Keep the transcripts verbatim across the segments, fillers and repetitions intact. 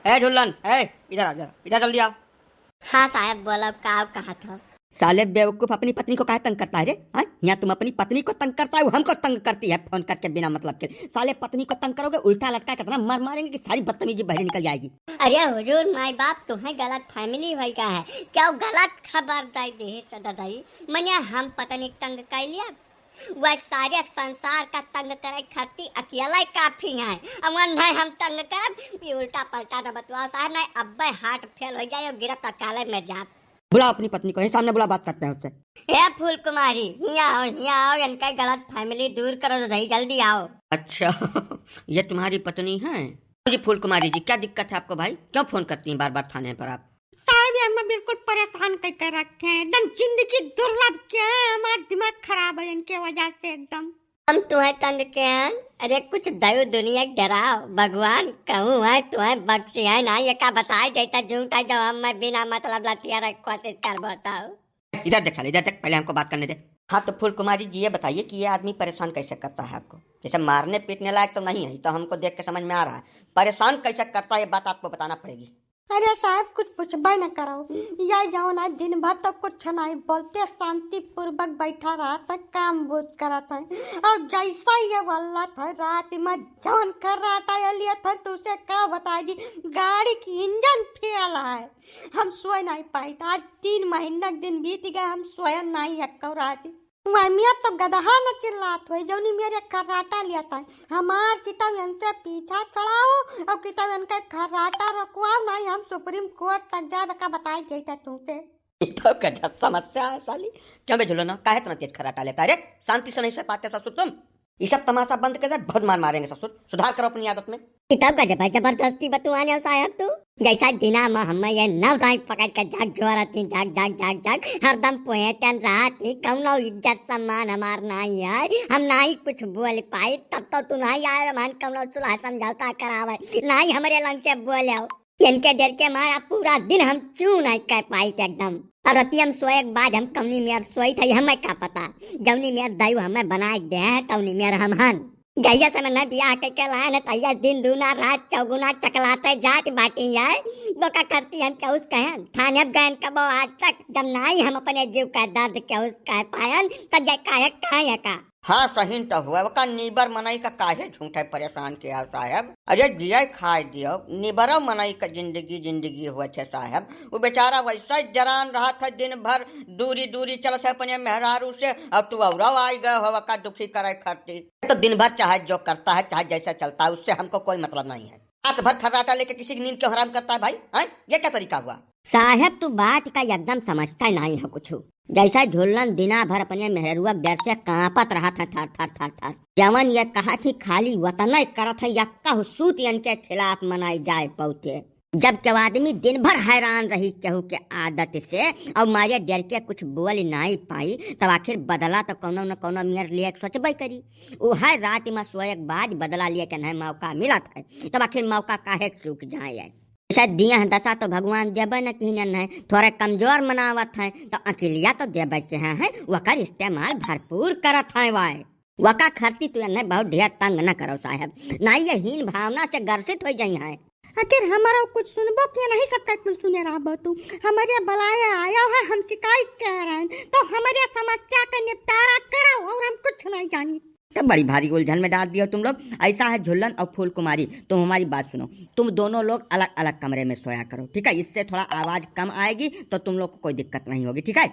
ए झुल्लन, ए, इधर आ, इधर, इधर जल्दी आओ। हाँ साहब, बोलो, का कहत हो? साले बेवकूफ, अपनी पत्नी को काहे तंग करता है रे? हाँ? यहाँ तुम अपनी पत्नी को तंग करता है, वो हमको तंग करती है फोन करके बिना मतलब के। साले पत्नी को तंग करोगे, उल्टा लटका के इतना मार मारेंगे कि सारी बदतमीजी बाहर निकल जाएगी। अरे हुजूर, माई बाप तुम्हें गलत फहमी होई गा है, क्यों गलत खबर दे दे सदा दई, मने हम पत्नी तंग कर लिया, वह सारे संसार का तंग करे खातिर अकेला ही काफी है। अब वह नहीं हम तंग करब, ये उल्टा पलटा न बतवा साहब, नहीं अब्बे heart fail हो जाए और गिरत अकाले में जाब। बुलाओ अपनी पत्नी को, यहीं सामने बुला, बात करते हैं उससे। हे फूल कुमारी, हियाँ आओ, हियाँ आओ, इनका गलत फहमी दूर करो तो सही, जल्दी आओ। अच्छा, ये तुम्हारी पत्नी है? जी फूल कुमारी जी, क्या दिक्कत है आपको भाई? क्यों फोन करती हैं बार बार थाने पर आप? साहब, ये हमें बिल्कुल परेशान करके रखे हैं, एकदम जिंदगी दुर्लभ के है, हमारा दिमाग खराब है इनके वजह से एकदम। हम तुम्हें तंग के हैं? अरे कुछ दयो दुनिया के डराओ, भगवान कहूँ है तुम्हें बख्शी है ना, ये का बताए देता झूठ है, जब हम मैं बिना मतलब लतिया रख कोशिश कर बताओ। इधर देख साले, इधर देख, पहले हमको बात करने दे। हाँ तो फूल कुमारी जी, ये बताइए कि ये आदमी परेशान कैसे करता है आपको? जैसे मारने पीटने लायक तो नहीं है, ये तो हमको देख के समझ में आ रहा है। परेशान कैसे करता है, ये बात आपको बताना पड़ेगी। अरे साहब, कुछ पूछबे न करो। या जौन आज दिन भर तो कुछ नहीं बोलते, शांति पूर्वक बैठा रहत है, काम बोझ करत है। अब जैसा ये वल्लत है, रात में जौन खर्राटा ये लिए थे, तुझे का बताई दी, गाड़ी की इंजन फेल है। हम सोए नहीं पाई था, आज तीन महीना के दिन बीत गए, हम सोए नहीं एको रात। वह मेर तो गदहा न चिल्लात होई, जौनी मेर एक खर्राटा लिया था। हमार कितब इनसे पीछा छुड़ाओ और कितब इनका खर्राटा रोकवाओ, नहीं हम सुप्रीम कोर्ट तक जाए, बका बताई जाई था तुमसे। ये तो गजब समस्या है साली। क्यों बे झुलना, काहे इतना तेज खर्राटा लेता है रे? शांति से नहीं सह पाते ससुर तुम? ये सब तमाशा बंद कर दे, बहुत मार मारेंगे ससुर। सुधार करो अपनी आदत में। ई तब का जब-, जबरदस्ती बतुआने हो साहब तू। जैसा दिना में हमें ये नौ दाई पकड़ के झकझोरत ही, झक, झक, झक, झक, हरदम पोहेटन रहत ही, कौनो इज्जत सम्मान हमार नाई है, हम नाई कुछ बोल पाई, तब तो तू नाई आए, हम कौनो सुलह समझौता करावे, नाई हमरे लंग से बोले हो। इनके डर के मारा पूरा दिन हम चू नाई कर पाई थे एकदम। अब रतिया में सोए के बाद हम कौनी मेर सोई थे, हमें का पता, जौनी मेर दयू हमें बनाए दे है, तौनी मेर हम हन। जहिया से मैंने बियाह कइके लाए न, तहिया दिन दूना रात चौगुना चकलाते जात बाटी है। बोका करती हम केहूस कहन, थाने गयन कबो आज तक, जब नाई हम अपने जीव का दर्द केहूस कह पायन, तब ये काहे कहे का? हाँ, सही तो हुआ, ओका नीबर मनई का काहे झूठे परेशान किया साहब? अरे जिया खाए दियो, निबरो मनई का जिंदगी जिंदगी हुआ छे साहब। वो बेचारा वैसा ही जरान रहा था दिन भर, दूरी दूरी चलत है अपने मेहरारू से, और तू औरो आई गए हो ओका दुखी करे खातिर। तो दिन भर चाहे जो करता है, चाहे जैसा चलता है, उससे हमको कोई मतलब नहीं है। रात भर खर्राटा लेके किसी की नींद क्यों हराम करता है भाई? हैं? ये क्या तरीका हुआ? साहब, तू बात का एकदम समझता ही नहीं है कुछ। जैसा झुल्लन दिना भर अपने मेहरुआ के डर से कांपत रहा था, थर, थर, थर, थर। जवन ये कहा थी खाली वतने करत है, यक्का सूत इनके खिलाफ मनाई जाए पौते। जब केहू आदमी दिन भर हैरान रही केहू के आदत से, और मारे डर के कुछ बोल नाई पाई, तब आखिर बदला तो कौनो न कौनो मेर लिए सोचबे करी। उहे रात में सोए के बाद बदला लिए के नहीं मौका मिलत है, तब आखिर मौका काहे चूक जाए? ऐसा दिया है दशा तो भगवान देबे न किहिन है, थोड़े कमजोर मनावत है, तो अकिलिया तो देबे के हैं, हैं, वकर इस्तेमाल भरपूर करत है वाय। वका खरती तू इन्हें बहुत ढेर तंग न करो साहब, नाई ये हीन भावना से ग्रसित हो जाई हैं। आखिर हमारा कुछ सुनबो के नहीं, सबका कुल सुने रहबो तू। हमारे बुलाए आया है, हम शिकायत कह रहे हैं, तो हमारे समस्या का निपटारा करो और हम कुछ नहीं जानी। तो बड़ी भारी उलझन में डाल दिया तुम लोग। ऐसा है झुल्लन और फूल कुमारी, तुम हमारी बात सुनो, तुम दोनों लोग अलग अलग कमरे में सोया करो, ठीक है? इससे थोड़ा आवाज कम आएगी तो तुम लोग को कोई दिक्कत नहीं होगी, ठीक है?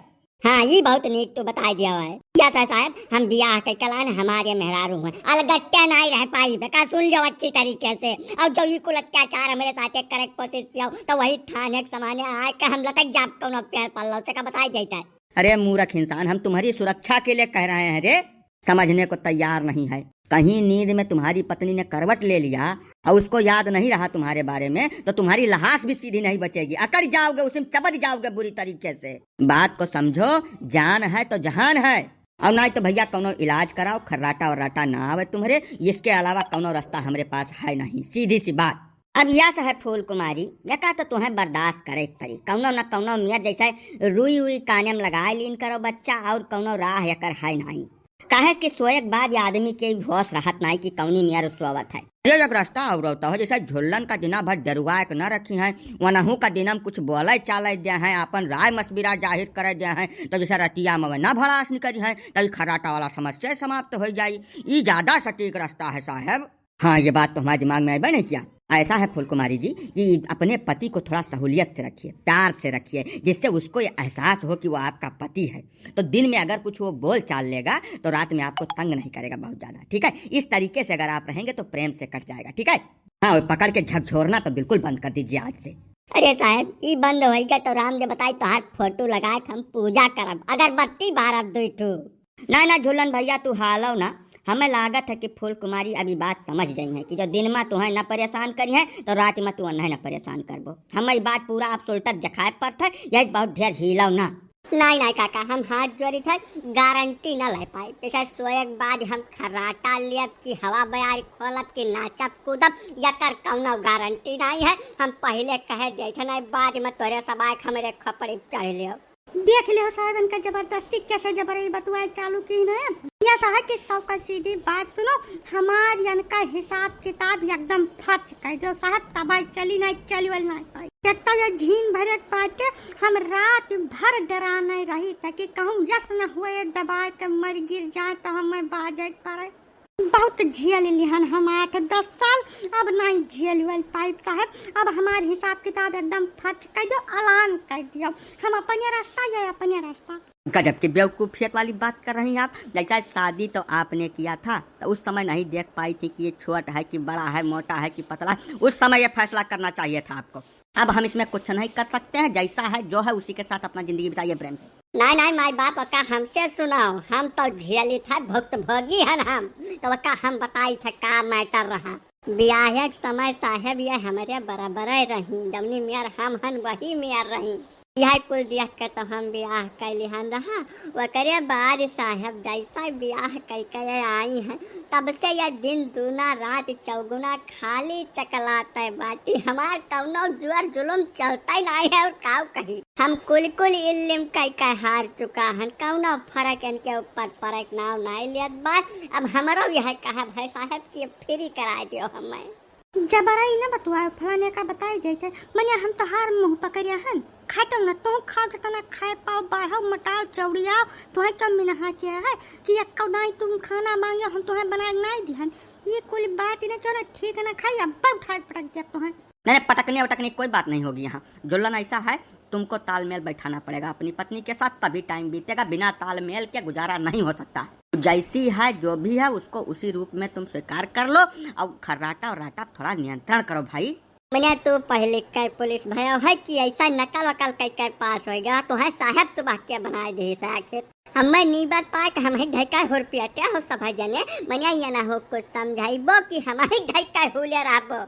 हाँ, ये बहुत नीक तू बताई दिया है। जैसा साहब, हम बियाह कइके लान, हमारे मेहरारू हैं, अलगट्टे नाई रह पाई, बेका सुन लो अच्छी तरीके से। और जो ये कुल अत्याचार हमारे साथ एक करे के कोशिश किया हो, तो वही थाने के समाने आए के हम लटक जाब कौनो पेड़ पल्लो से, का बताई देता है। अरे मूर्ख इंसान, हम तुम्हारी सुरक्षा के लिए कह रहे हैं रे, समझने को तैयार नहीं है। कहीं नींद में तुम्हारी पत्नी ने करवट ले लिया और उसको याद नहीं रहा तुम्हारे बारे में, तो तुम्हारी लहास भी सीधी नहीं बचेगी, अकड़ जाओगे, उसी में चबद जाओगे बुरी तरीके से। बात को समझो, जान है तो जहान है, और नहीं तो भैया कौनो इलाज कराओ, खर्राटा वर्राटा ना आवे तुम्हारे, इसके अलावा कौनो रास्ता हमरे पास है नहीं, सीधी सी बात। अब यस है फूल कुमारी, यका तो तुहें बर्दाश्त करे के परी। कौनो न कौनो मियाँ जैसे रुई उई काने में लगाए लीन करो बच्चा, और कौनो राह यकर है नाई। काहे कि सोए के बाद ये आदमी के होश रहत नाई कि कौनी मेर सोवत है। ये एक रास्ता और होता है, जैसे झुल्लन का दिना भर डरुआ के न रखी हैं, वनहू का दिनम कुछ बोले चाले दे हैं, अपन राय मशविरा जाहिर करे दे हैं, तो जैसे रतिया में वह न भड़ास निकरी हैं, तो ये खर्राटा वाला समस्या समाप्त हो जाई। ये ज्यादा सटीक रास्ता है साहब। हाँ, ये बात तो हमारे दिमाग में अइबे नहीं किया। ऐसा है फूलकुमारी जी कि अपने पति को थोड़ा सहूलियत से रखिए, प्यार से रखिए, जिससे उसको ये एहसास हो कि वो आपका पति है। तो दिन में अगर कुछ वो बोल चाल लेगा तो रात में आपको तंग नहीं करेगा बहुत ज्यादा, ठीक है? इस तरीके से अगर आप रहेंगे तो प्रेम से कट जाएगा, ठीक है? हाँ, और पकड़ के झकझोरना तो बिल्कुल बंद कर दीजिए आज से। अरे साहब, ई बंद होइगा तो राम दे बताई तोहार फोटो लगा के हम पूजा करब, अगरबत्ती बारब दुई ठो। ना, ना, झुल्लन भैया, तू हालव ना। हमें लागत है कि फूल कुमारी अभी बात समझ गई है कि जो दिन में तुहें न परेशान करी है, तो रात में तू उन्हें न परेशान करबो। हमें ई बात पूरा आप सुलटत दिखाए पड़त है, यही बहुत ढेर हिलव ना। नहीं, नहीं काका, हम हाथ जोड़ी थे, गारंटी ना ले पाए। जैसे सोए के बाद हम खर्राटा लेब कि हवा बयार खोलब कि नाचब कूदब, यकर कौनो गारंटी नहीं है। हम पहले कहे दिए थे, नहीं बाद में तोरे सब आए हमरे खोपड़ी चढ़ लियो। देख लियो साहब, इनका जबरदस्ती कैसे जबरई बतुआए चालू की है। या साहब की सौ का सीधी बात सुनो, हमार इनका हिसाब किताब एकदम फर्ज कर दो साहब, तबाही चली नहीं, चली वाली नहीं पाई। कितना ये झीन भरे के बाटे, हम रात भर डराने रही था कि कहूँ यस न हुए दबाए के मर गिर जाए तो हमें बाजे के पड़े। बहुत झेल लिहन हम आठ दस साल, अब नहीं झेल वाली पाइब साहब। अब हमार हिसाब किताब एकदम फर्ज कर दो, अलान कर दियो। हम अपने रास्ता, ये अपने रास्ता। गजब की बेवकूफियत वाली बात कर रही हैं आप। जैसा शादी तो आपने किया था, तो उस समय नहीं देख पाई थी कि ये छोट है कि बड़ा है, मोटा है कि पतला है। उस समय ये फैसला करना चाहिए था आपको। अब हम इसमें कुछ नहीं कर सकते हैं, जैसा है जो है उसी के साथ अपना जिंदगी बिताइए प्रेम से। नहीं, नहीं माई बाप का हमसे सुनाओ, हम तो झेली था, भुक्तभोगी हन हम, तो का हम बताई थे का मैटर रहा। बियाहे के समय साहेब ये हमरे बराबरे रही, जवनी मेर हम हन वही मेर रही। यह कुल देख के तो हम बियाह कैली हन रहा। ओकरे बाद साहेब जैसा बियाह कई के आई हैं, तब से ये दिन दूना रात चौगुना खाली चकलाते बाटी। हमार कौनो जुअर जुलुम चलता ही नहीं है और काऊ कही। हम कुल कुल इल्लिम कई के हार चुका हन, कौनो फर्क इनके ऊपर पड़े के नाव नहीं लेत बा। अब हमरो यह कहब है साहेब कि फ्री कराए दियो हमें। जबरई न बतुआओ, फलाने का बताई देते। मने हम तोहार मुंह पकड़िया हन। खाए तो न तू खाओ, जितना खाए पाओ, बढ़ाओ, मोटाओ, चौड़ियाओ, तुहे कम में नहा के है कि एक दाई तुम खाना मांगे, हम तुहे बना के नहीं दिहन। ये कुल बात ही ना क्यों ना ठीक ना खाई, अब उठा के पटक दिया तुहे। नहीं, नहीं, पटकने वटकने की कोई बात नहीं होगी यहाँ। जुल्लन ऐसा है, तुमको तालमेल बैठाना पड़ेगा अपनी पत्नी के साथ, तभी टाइम बीतेगा। बिना तालमेल के गुजारा नहीं हो सकता है। जैसी है, जो भी है, उसको उसी रूप में तुम स्वीकार कर लो और खर्राटा और राटा थोड़ा नियंत्रण करो भाई। मने तू पहले कै पुलिस भयो है कि ऐसा नकल वकल कै कै पास होइगा, तो है साहेब सुबह के बनाए दे से आखिर। हमें नीबर पाए कि हम ही घर का हो रुपया क्या हो सब है जने, मने ये ना हो कुछ समझाइबो कि हम ही घर का हो ले रहबो।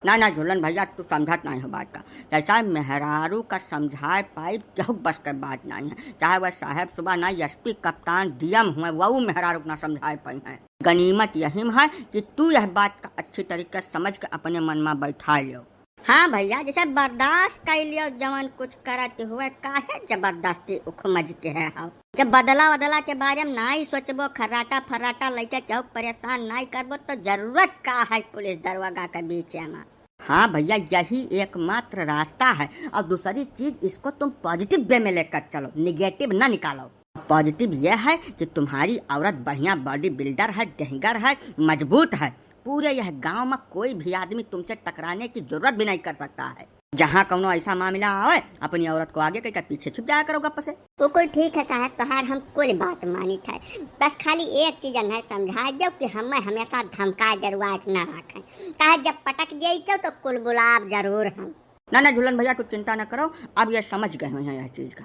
ना, ना, झुल्लन भैया, तू समझत नहीं हो बात का। जैसा मेहरारू का समझाए पाई, केहू बस के बात नहीं है। चाहे वह साहेब सुबह ना, एसपी, कप्तान, डीएम हुए, वहू मेहरारू को ना समझाए पाई हैं। गनीमत यही में है कि तू यह बात का अच्छी तरीके से समझ के अपने मन में बैठा लियो। हाँ भैया, जैसे बर्दाश्त कर लियो, जवन कुछ करत हुए, काहे जबरदस्ती उखमज के है हो? जब बदला वदला के बारे में नाई सोचबो, खर्राटा फर्राटा लइके केहू परेशान नाई करबो, तो जरूरत का है पुलिस दरोगा के बीच में? हाँ भैया, यही एकमात्र रास्ता है। और दूसरी चीज, इसको तुम पॉजिटिव वे में लेकर चलो, निगेटिव ना निकालो। पॉजिटिव यह है कि तुम्हारी औरत बढ़िया बॉडी बिल्डर है, दहिंगर है, मजबूत है। पूरे यह गांव में कोई भी आदमी तुमसे टकराने की जरूरत भी नहीं कर सकता है। जहाँ कौनो ऐसा मामला आवे, अपनी औरत को आगे कह के पीछे छुप जाया करो गप से। वो कुल ठीक है साहब, तोहार हम कुल बात मानित है, बस खाली एक चीज है समझा दो कि हमें हमेशा धमकाए डरवाए के ना रखें, काहे जब पटक जाई तो कुल बुलाब जरूर हम। ना, ना, झुल्लन भैया, तू चिंता न करो, अब ये समझ गए हुए हैं यह चीज का।